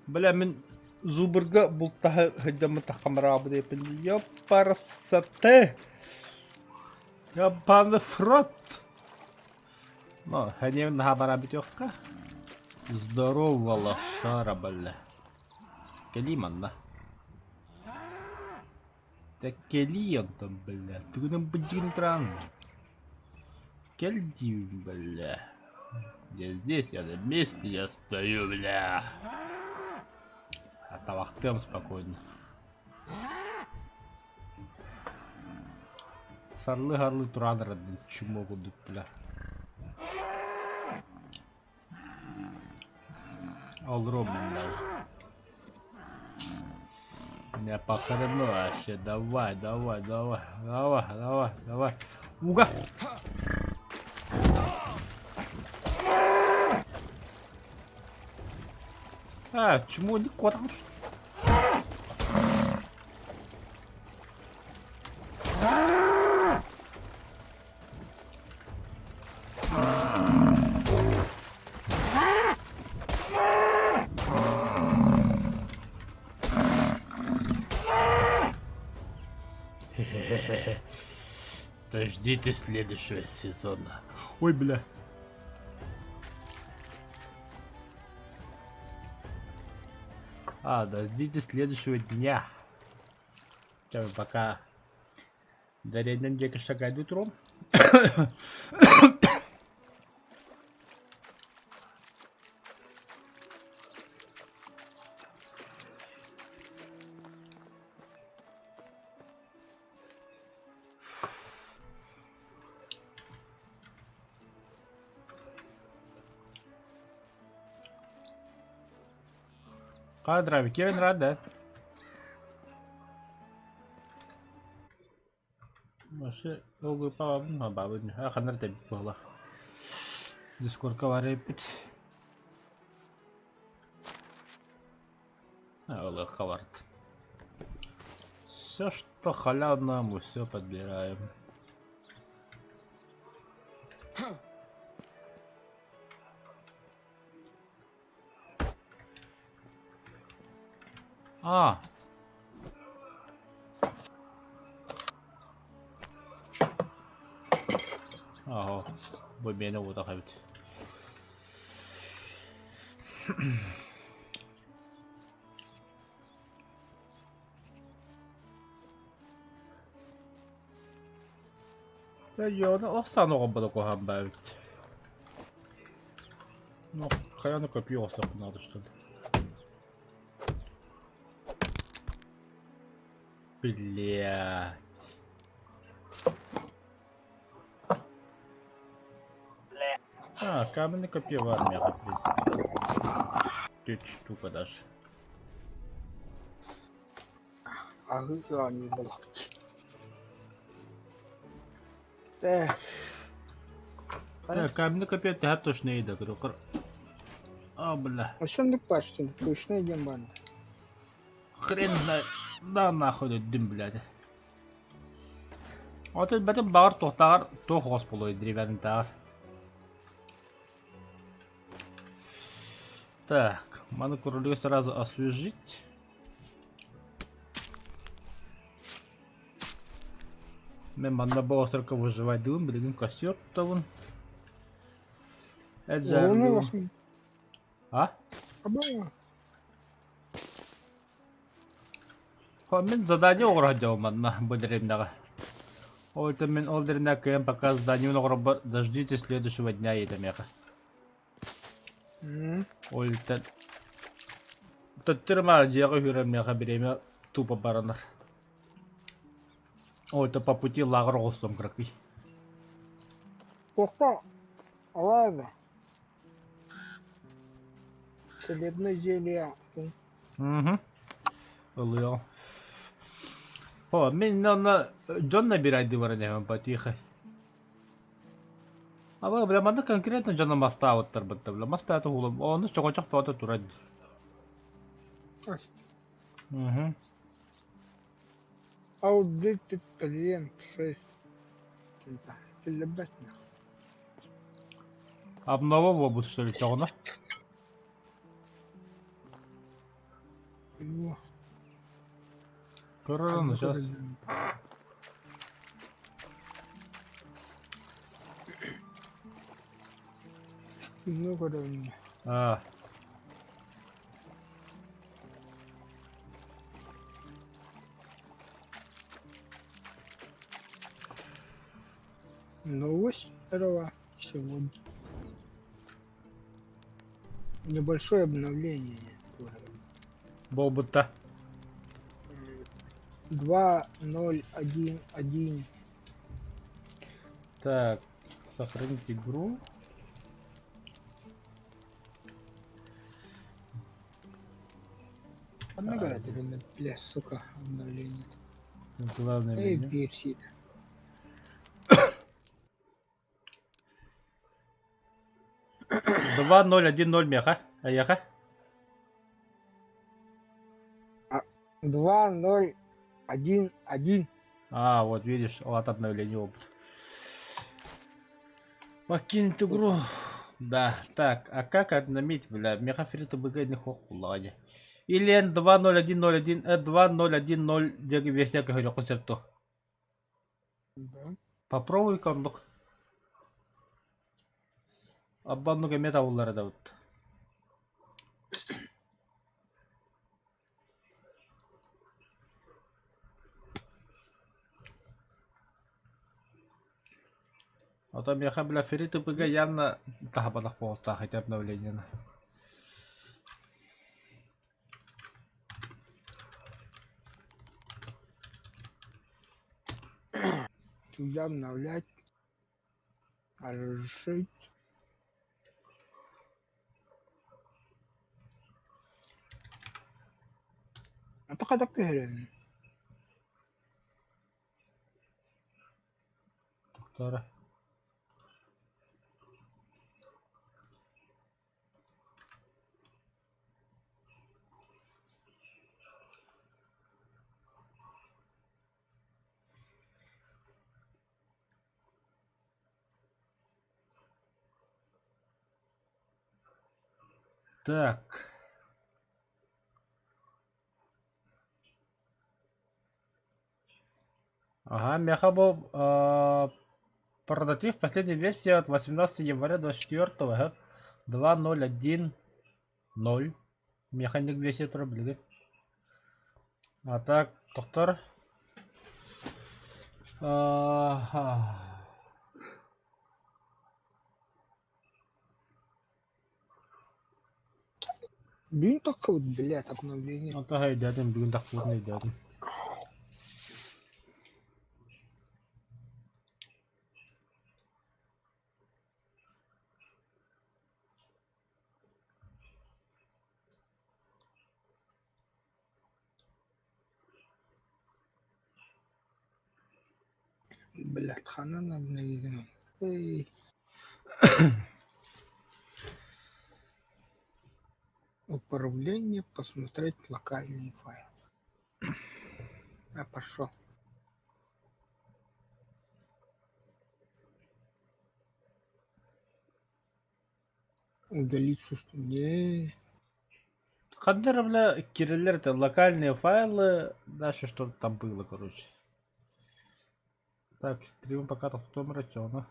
Бля, мин зубрга бултаһа сылдьаммытахха мараабыт эппин Ёпарасоте! Ёбаный в рот! Ну, хәнием наһаа бара бүтүөххэ. Здорово, лошара, бля. Кэлиим манна. Да кэлиий онтон, бля. Тугунан быдьыгын тураҕын? Кэл диибин, бля. Я здесь, я на месте, я стою, бля. Табахтыам спокойно. Сарлыы-сарлыы туран эрэрдин чмо курдук, бля. Олоруом даже. Не похрену вообще. Давай, давай, давай, давай, давай, давай. Уга! А, чмо не куотаҕын? Дождитесь следующего сезона. Ой, бля. А, дождитесь следующего дня. Сейчас пока Дэриэннэн диэки шагайдыы туруом. Кадра, кевин рада. Вообще, ол группаҕа баабын ханна эрэ тэбит буолла. Дискордка баар эбиппит. Ылыахха барт. Все, что халявно, мы все подбираем. А. Аһо, бу миэнэ уотах эбит. Дьэ, охсаан оҕомбото куһаҕан баа эбит. Ну, хайаны копье оҥостуохпун наада что ли? Блядь. А, каменный копье в армии, в принципе. Чуть штука даже. Аһыы оонньуур буоллахпыт. Э. Так, каменный копье тэһэ точно ида, говорю. А, бля. Ошондук баар, точно диэн баар. Хрен знает. Да нахуй дым, блядь. Отын бэтин баҕар туохтааҕар туох оҕос буолуой деревянныйтааҕар. Так, маны кролика сразу освежить. Мен манна бу островка выживайдыыбын, билигин костер туттабын. Эт жаргыбын. А? Мин задание оҥоро сылдьабын манна бу дэриэбинэҕэ. Ол это мин ол дэриэбинэҕэ кыайан пока задание оҥоробор дождитесь следующего дня етэмиэхэ. Ол иһиттэн төттөрү маары дьиэҕэ үһүрэр миэхэ бириэмэ тупо баранар. Ол это по пути лааҕыр оҕустум кыракый. Туохха алаайба? Целебное зелье. Мгм. Ылыаҕым. О, мин онно дьон набирайды баран иһэбин потихо. А бля, манна конкретно дьоно мастаабыттар бытта, бля, мас бэйэтэ уһулум, ону чоҕочох бөҕөтө турар дии. Мгм. Аудит клиент 6 киллэрбэт Обнова буолбут что ли чоҕуна? Көрөр сейчас. Стимҥэ көрөбүн. А. Новость первого сегодня. Небольшое обновление. Буолбута. 2.0.1.1. Так, сохранить игру. Одна говорят, бля, сука, обновление. Главное Эй, меню. версии. 2.0.1.0 меха. Аяха. 2.0.1.1. А, вот видишь, вот обновление опыт. Покинуть игру. Да, так, а как обновить, бля, меха фрита бг не хохулади. Или 2.0.1.01, 2.0.1.0 диэн версия көһөрүөххүн сөп дуо? Да. Попробуй-ка оннук. Абба оннук эмиэ табыллар эдабыт. А то миэхэ бля фри ТПГ явно таһабатах буолуохтаах ити обновлениены. Сюда обновлять. Разрешить. Это когда көһөрөбүн? Тохтора. Так. Ага, миэхэ бу прототип последняя версия от 18 января 24 2.0.1.0. Механик версия турар билигин. А так, тохтор. Ага. Бүгүн таххыбыт, блядь, обновление. Онто өйдөөтүм, бүгүн тахсыбытын өйдөөтүм. Блядь, ханан обновление. Эй. Управление, посмотреть локальный файл. Я пошел. Удалить Не. Ханна бля кириллер это локальные файлы, дальше что-то там было, короче. Так, стрим пока тохтом рачона.